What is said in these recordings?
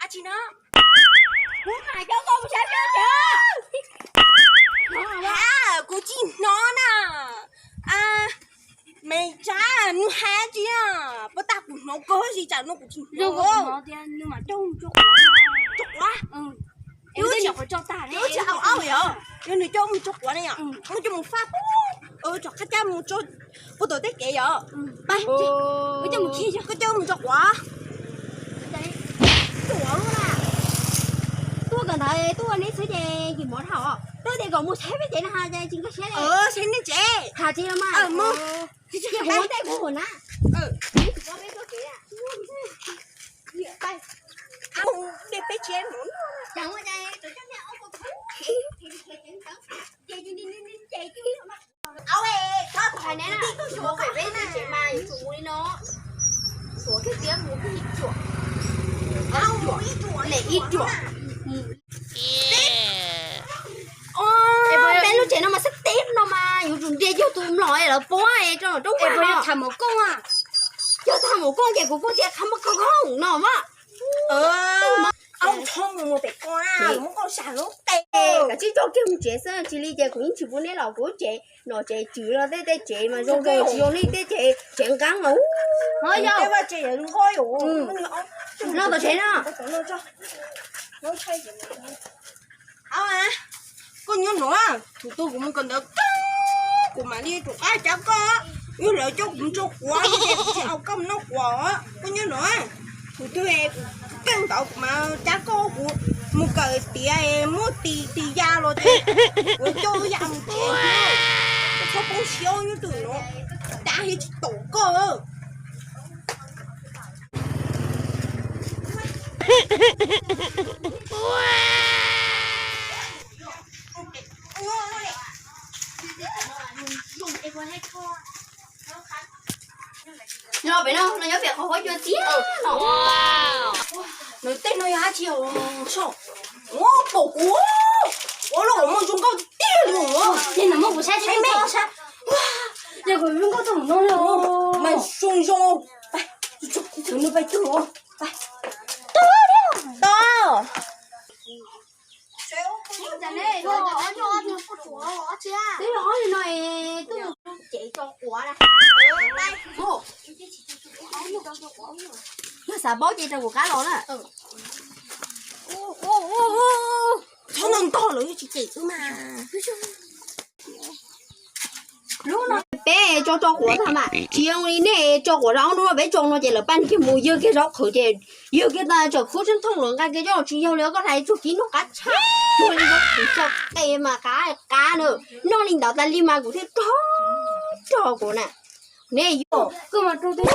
Ab tsi no? Kuv mas coj koj mus saib peb tsev. Ha, kuv tsis hnov na. Me tsab, nws hais tsi a? Puas tas kuv hnov kawg tsis tsam no kuv tsis hnov. Nws mas coj mus tso quav. Tso quav? Yuav tsis haus au yom, yuav nws coj mus tso quav ne yom, muab coj mus faj pub, tso qab cab mus tso puag tom tej kev yom. Koj coj mus tso quav. Tuaj kom ntawd tuaj neb xwb ces yim mov dhau. Tuaj tias kom mus saib peb tsev no ha, tsis nkag siab li. Saib neb tsev. Ha tsis mas. Ces kuv muab tej kuv hum na. Dej peb tsev mus. Peb lub tsev no Roob paj, tham maum kooj, yog tham maum kooj ces kuv kuj tias tham maum kooj no mas. Au, txhob mus mus pem ko na, muab koj sam lub qe. Kav tsij coj kiag mus tsev xwb, tsis li ces kuv yeej tsis pub neb los kuv tsev. Nom tsev tswv los tej tej tsev mas zoo zoo, tsis zoo li tej tsev tsev nqeeb os. No tom tsev no. Koj nyob no, thaum twg kuv mus kawm ntawv kawg, kuv mam li rov qab cab koj. Yog lawv coj kuv mus tso quav ces kuv tsis au koj mus noj quav. Koj nyob no, thaum twg kuv kawm ntawv kuv mam cab koj, kuv mus kawm tiav muaj tis tis ya los ces kuv coj wb ya mus tsev. Koj txhob poob siab nyob twm no, dab thiab tsis tom koj. Los pem no, no nyob pem qhov huab cua tiag no. Nws tej no yog dab tsi os? Ua pom kuv, ua los muaj zoo nkauj tiag li os. Ces nws muab kuv saib saib me saib. Yog kuv zoo nkauj tau no li os. Mas zoo zoo. Pais, nws pais tug os. Pais. Tau. Twb yog ob li no es twb mus cev tso quav na. Yog xav paub ces rau kuv qab los na. Txhob ntog ntog lawm tsis cem xwb mas. Lub no peb tso tso quav tag mas tsis zoo li nej tso quav rau ob hnub no peb tso no ces lawv pab kiag mus yawg kiag zaub qhwv ces yawg kiag tas tsam khub tseeb thooj lawv nqa kiag coj los tsis yog li koj hais tsuag kib noj qab tshaj. Tsuag li zaub qhwv tso qe mas qab qab na. Noj li ntawd tas li mas kuv thiaj rog rog kuv na. Nej yuav koj mas rau twb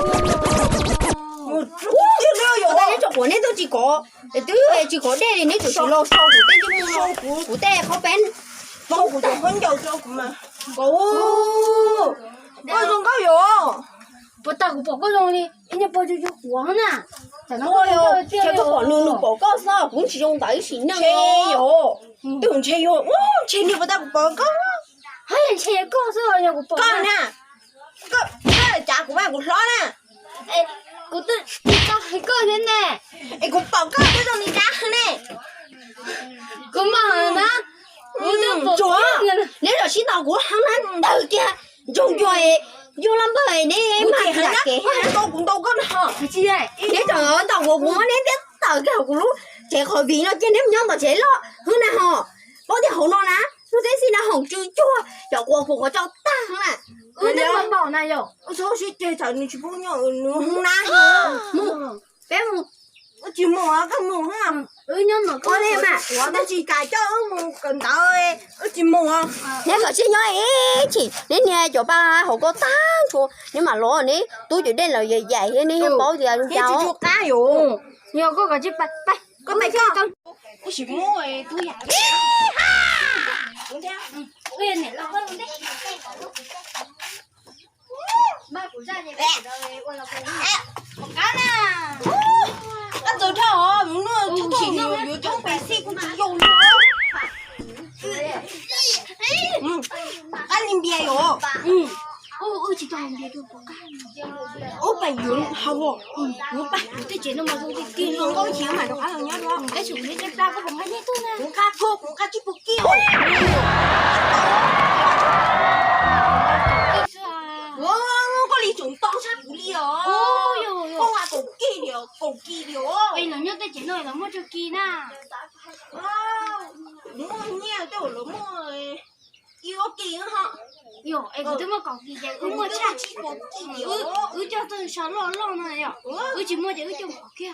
tso quav neb twb tsis kov, twb tsis kov dej li neb tseem tsis los so kuv tej ntsej muag no, kuv tej qhov peb. Pov kuv cov khaub ncaws rau kuv mas. Koj zoo nkauj yuav. Puas tag kuv pom koj zoo li ib niag pog cua cua quav na. Ntshe koj pom nws, nws pom koj xwb, kuv tsis zoo ntawd ib sim neej. Ntshe yuav, twb ntshe yuav, ntshe niag puas tag kuv pom koj. Haj yam ntshe koj xwb, yog kuv pom koj na. Koj cav kuv mas kuv hlob na. Kuv twb tsis tau hais koj thiab ne. Es kuv pom koj twb zoo li dab ne. Kuv mas na, kuv twb pom. Neb los sib ntaus kuv heev na ntawd kiag, ntsoog cuag yog lab npawg neb mas lam kev. Kuv ntaus koj no. Neb tseem ntaus kuv, kuv muab neb ntiab tawm kiag kuv lub tsev qhov viv no ces neb mus nyob tom tsev loj hwb na ho. Paub tias hauv no na, lub teb xij na hoom tsw cuag cov quav kuv qhov tso tag na. Wb twb pom na yom. Txhob sib ceg txawm nws tsis pub nyob nws na. Mus, peb mus. Wb tsis mus, koj mus. Wb nyob mus koj li mas, tab sis kam coj wb mus kawm ntawv, wb tsis mus. Neb kom sib nyob ib chim, neb niag cov paj hauv ko tag nrho, neb mam los, neb tub cov dej lawm yaim yaim thiab neb yeej paub tias zoo cas. Qab yuav, yog koj kom tsis pais, koj pais koj. Wb sim muab tub yam. Koj tus dhau, yuav coob pes xij kuj tsis zoo li. Qab li npias yom. Ub, pais yuav hau, yuav pais tej tsev no mas zoo kis kis zoo nkauj chim mas rov qab los nyob dua. Tab sis kuv nyob tsev pla koj puas nqa nyiaj tuaj na? Kuv nqa koj, kuv nqa tsib puas kij. Koj li tseem ntau tshaj kuv li os. Koj nqa kaum kij li os, kaum kij li os. Los nyob tej tsev no los muaj tsawg kis na? Muaj nyiaj tej lawv muaj ib ob kis ho. Yog es kuv twb muaj kaum kis ces wb muaj tshaj. Wb coj txoj sa loj loj no yom, wb tsis muaj ces wb coj kaum kij.